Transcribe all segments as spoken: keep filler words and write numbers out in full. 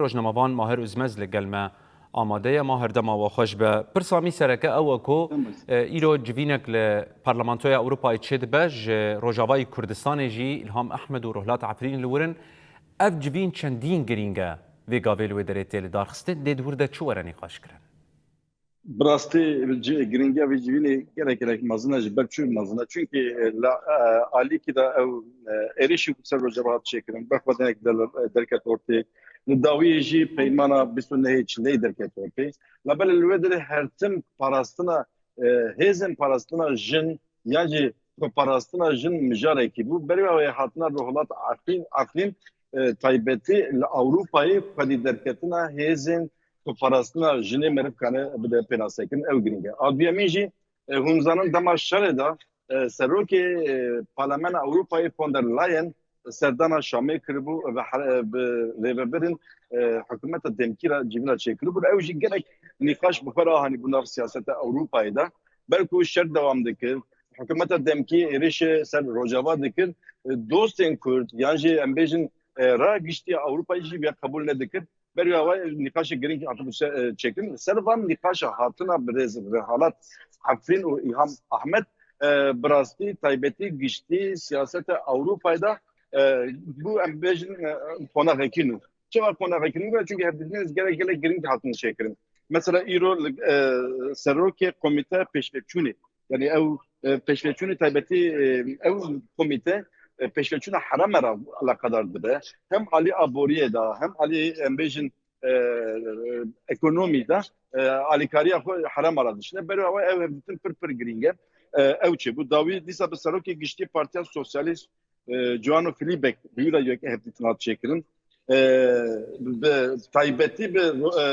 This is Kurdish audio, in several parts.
Rojnamevan Mahir Uzmez li gel me amade ye. Mahir, dema we xweş be. Pirsa min sereke ew e ku, e, îro civînek li Parlamentoya Ewropayê çêdibe ji Rojavayê Kurdistanê jî, Îlham Ehmed û Rohlat Efrîn li wir in. Ev civîn çendîn girîng e, vê gavê li wê derê tê lidarxistin, dê di wir de çi were nîqaşkirin? Bi rastî ci-, giringiya vê civînê gelek gelek mezin e, ji ber çi mezin e? Çunkî, e, la, e, alîkî de ew, e, êrişî ku ser Rojava hat çêkirin, bi xwe denek der-, derket ortê. Li dawiyê jî peymana bîst û nehê Çileyê derket ortê. Labelê li wê derê her tim parastina, e, hêzên parastina jin yan jî xweparastina jin mijarekî bû. Berê wê hatina Rohlat Efrîn, Efrîn, e, taybetî li Ewropayê xwedî derketina hêzên xweparastina jinê meriv kane bide pênasekirin, ew girîng e. A duyemîn jî, e, hûn zanin dema şerê de, e, serokê, e, Parlamena Ewropayê von der Leyen serdana Şamê kiribû ve her-, e, bi rêvebirin, e, hikûmeta demkî re civîna çêkiribû. Ew jî gelek nîqaş bi xwe re ahanî bû nav siyaseta Ewropayê de. Ber ku şer dewam dikir, hikûmeta demkî êrişê ser Rojava dikir, e, dostên Kurd, yan jî em bêjin, e, raya giştî ya Ewropayê jî vê qebûl nedikir. Berî awayê nîqaşê girîng hatibû se-, e, çêkirin. Ser van nîqaşa hatina birêz Rohlat Efrîn û Îlham Ehmed, e, bi rastî taybetî giştî siyaseta Ewropayê de, e, bû em bêjin, e, qonaxekî nû. Çawa qonaxekî nû? Çunkî hevdîtinên gelek gelek girîng hatin çêkirin. Mesela îro li, e, serokê komîteya pêşveçûnê, yanî ew, e, pêşveçûnê taybetî, e, ew komîte, e, pêşveçûna herêma re eleqedar dibe. Hem alî aboriyê de, hem alî, em bêjin, e, ekonomî de, e, alîkariya xwe herêma re dişîne. Berê ew, ew hevdîtin pir pir girîng e. E, ew çêbû. Dawî dîsa bi serokê giştî Partiya Sosyalîst, e, Joano Filibeck, bi wî re yek hevdîtin hat çêkirin. E, bi taybetî bi, e,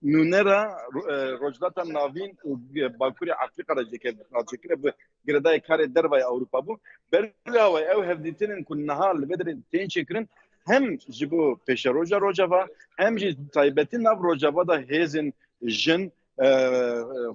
nûnera, e, Rojhilata Navîn û Bakurê Efrîka re jî hevdîtin hat çêkirin. Bi girêdayê karê dervayê Ewropa bû. Berê awayê ew hevdîtinên ku niha li vê derê tên çêkirin, hem ji bo pêşeroja Rojava, hem jî taybetî nav Rojava de hêzên jin, e,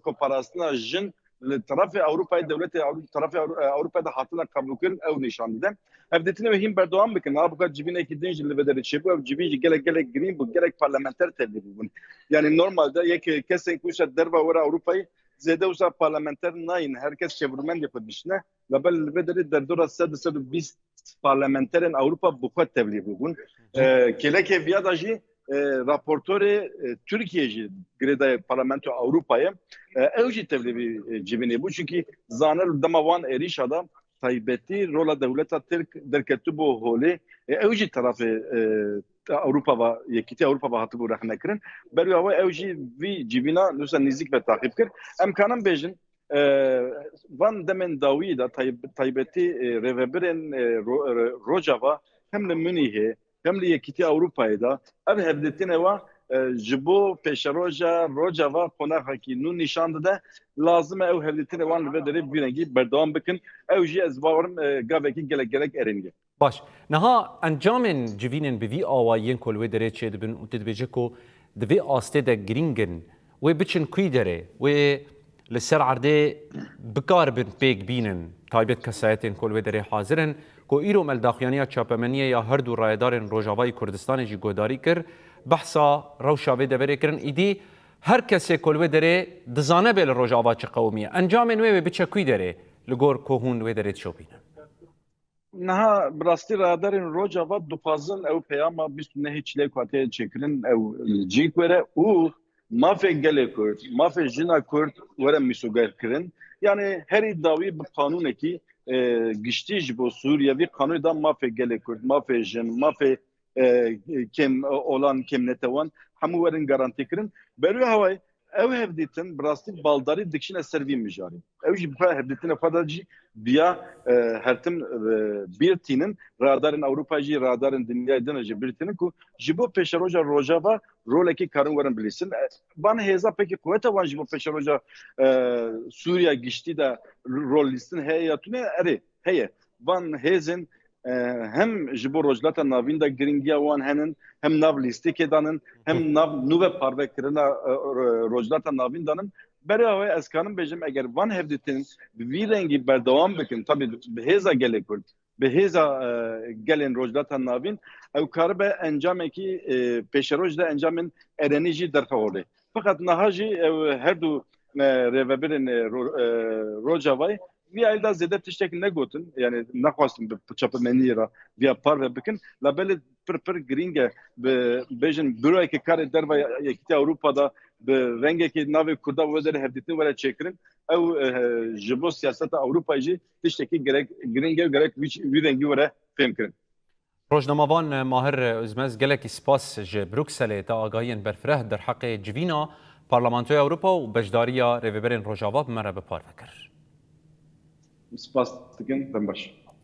xweparastina jin li terefê Ewropayê, dewletê Ewro-, terefê Ewro-, Ewropayê de hatine qebûlkirin, ew nîşan dide. Hevdîtinê wê hîn berdewam bikin. Niha bûka civînekî din jî li vê derê çêbû. Ev civîn jî gelek, gelek girîng bû. Gelek parlamenter tevlî bûbûn. Yanî normalde yek kesên ku ser derva were Ewropayê zêde wisa parlamenter nayîn. Her kes çevirmendê xwe dişine. Labelê li vê derê derdora sed, sed û bîst parlamenterên Ewropa bi xwe tevlî bûbûn. Hı. E, kêlekê viya de jî, e, raportorê, e, Tirkiye jî girêdayê Parlamentoya Ewropayê, e, ew jî tevlî vî, e, civînê bû. Çunkî zanir dema wan êrîşa de taybetî rola dewleta Tirk derketibû holê. E, ew jî terefê, e, Ewropa ve, Yekîtiya Ewropa ve hatibû rexnekirin. Berî awa ew jî vî civîna nusa nîzîk ve taqîb kir. Em kanin bêjin, e, van demên dawî de tay-, taybetî, e, rêvebirên, e, ro-, e, Rojava hem li Munîhê hem li Yekîtiya Ewropayê de ev hevdîtinê wa, e, ji bo pêşeroja Rojava qonaxekî nû nîşan dide. Lazim e ew hevdîtinê wan li vê derê bi vî rengî berdewam bikin. Ew jî ez bawerim, e, gavekî gelek gelek erênî ye. Baş. Niha encamên civînên bi vî awayî yên ku li wê derê çêdibin û tu dibêje ku di vê astê de girîng in, wê biçin kûyî derê, wê li ser erdê bikaribin pêk bînin, taybet kesayetên ku li wê derê hazir in, ku îro me li daxuyaniya çapemeniyê ya her du rayedarên Rojavayê Kurdistanê jî guhdarî kir, behsa rewşa vê deverê kirin. Îdî her kesê ku li wê derê dizane bê li Rojava çi qewimiye. Encamên wê wê biçe kûyî derê li gor ku hûn li wê derê dişopînin? Niha bi rastî rayedarên Rojava dixwazin ew peyama bîst û nehê Çileyê ku hatiye çêkirin, ew li cihek were û mafê gelê Kurd, mafê jina Kurd were mîsogerkirin. Yanî herî dawî bi qanûnekî, e, giştî ji bo Sûriye, vî qanûnê de mafê gelê Kurd, mafê jin, mafê, e, kêm olan, kêm netewan hemû werin garantî kirin. Berû hewayê ew hevdîtin bi rastî baldarî dikişîne ser vî mijarê. Ew jî bi xwe hevdîtinê xwe de jî diya, e, her tim, e, bîr tînin, radarên Ewropa jî, radarên dinyayê din jî bîr tînin ku ji bo pêşeroja Rojava rolekî karin werin bilîstin. E, van hêza pekî quweta wan ji bo pêşeroja, e, Sûriya giştî de rol lîstin heye ya tune? Erê, heye. Van hêzên, e, hem ji bo Rojhilata Navîn de girîngiya wan henin, hem nav lîstikê danin, hem nav nû ve parvekirina, e, Ro-, Rojhilata Navîn danin. Berê awê ez kanim bêjim, eger van hevdîtin bi vî rengî berdewam bikin, tabî bi hêza gelê Kurd, bi hêza e, gelên Rojhilata Navîn, ew karibe encamekî e, pêşeroj de encamên erenî jî derxe holê. Feqet niha jî ew her du e, rêvebirên e, Ro- e, Rojavayê vî alî de zêde tiştek negotin, yani nexwastin bi çapemeniyê re viya parve bikin. La belê pir pir girîng e bi bêjin büroyeke karê derva Yekîtiya Ewropa de bi rengekê navê Kurda wê derê hevdîtin were çêkirin. Ew e, ji bo siyaseta Ewropayê jî tiştekî gerek girîng e û gerek wî, wî rengî were fêmkirin. Rojnamevan Mahir Ozmez, gelekî spas ji Brukselê te agahiyên berfireh derheqê civîna Parlamentoya Ewropa û beşdariya rêvebirên Rojava bi me re bi parve kir. Spas dikin, dem baş.